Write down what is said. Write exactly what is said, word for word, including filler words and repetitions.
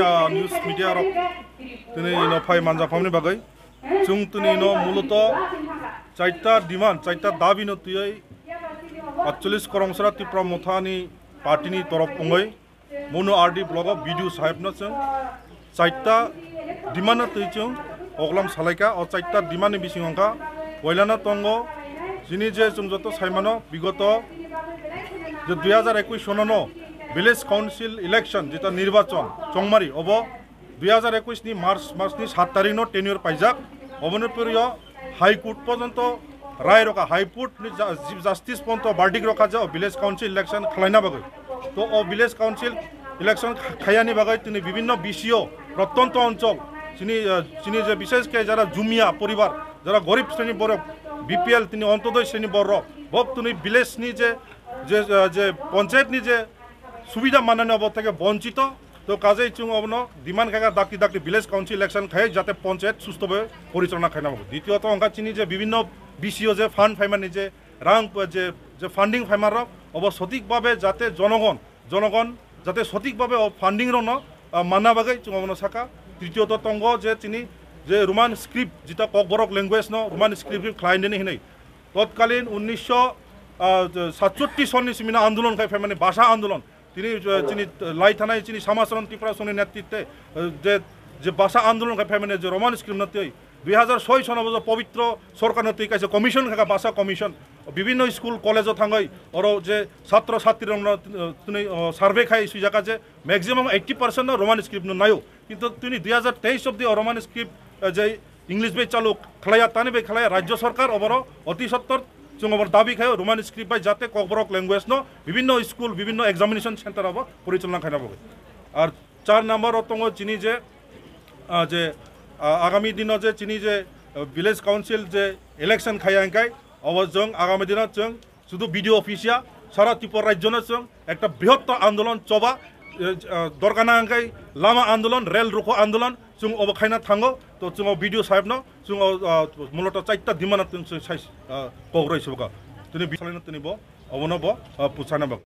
Ah, news media rok tini ino phai manjak phamni bagwi chwng tini ino muloto chaita demand, chaita dabi no twiwi atchollis Koromsra Tipra Motha ni party ni torof wngwi Monu R D block o B D O sahib no chwng chaita demand no twi chwng koklam salaikha. O chaita demand ni bising wngkha, poilano tongo chini je chwng joto saimano bigoto je dui hajar ekwis sono no village council election jeta nirbachon chongmari obo dui hajar ekwis ni March mas ni saat tarik no tenure paijak. Oboni poriyo High Court porjonto rai rokha, High Court ni ja-, Chief Justice porjonto verdict rokha je o village council election khwlaina bagwi. To o village council election kha-, khayani bagwi tini bibhinno B C O, prottonto onchol, chini, eh, chini je bishesh khe jara jumia poribar, jara gorib sreni borok, B P L tini ontodoi sreni borok, bok tini village ni je, je, eh, je panchayat ni je subida manani obo theke bonchito. To kajai chwng obono demand khaikha dakti dakti village council election khai jate panchayat susto bhabe porichalona khaina bagwi. Ditiyoto wngkha chini je bibhinno B C O je fund phaimani je rang je, je funding phaimarok obo sothik bhabe jate jonogon, jonogon jate sothik bhabe o funding rokno, ah, manna bagwi chwng obono sakha. Tritiyoto tongo je chini je Roman script jeta Kokborok language no Roman script khlainani hinwi. Totkalin unnisho satsotti sonni simina andolon khai phaimani bhasha andolon. Tini, eh, chini, eh, lai thanai chini Samacharan Tripura songni netritwe, eh, je, je bhasha andolon khai phaimani je Roman script no twi dui hajar soi sono bo je pobitro sorkar no twi kaisa commission khaikha bhasha commission. Bibhinno school college o thangwi oro je chhatro chhatri rokno, eh, tini, oh, survey khai swijaka je maximum eighty percent no Roman script no naio. Kintu tini dui hajar teis obdi o Roman script, eh, je English bai chalu khlaiya, tani bai khlaiya, Rajya Sarkar oboro oti sottor chwng obor dabi khaio Roman script bai jate Kokborok language no bibhinno school, bibhinno examination center obo porichalona khaina bagwi. Ar char number o tongo chini je, ah, je, ah, agami dino je chini je, ah, village council je election khaiya hingkai obo chwng agami dino chwng Sudu B D O office ya, sara Tripura rajyo no chwng ekta brihottor andolon choba, eh, eh, dorkar nang khe lama andolon, rel rukho andolon, chwng obo khaina thango, to chwng o B D O sahib no, chwng o, ah, muloto chaita demand no chwng sai, ah, kok roi subka. Tini bisalai no tini bo, obono bo, ah, puchana bo.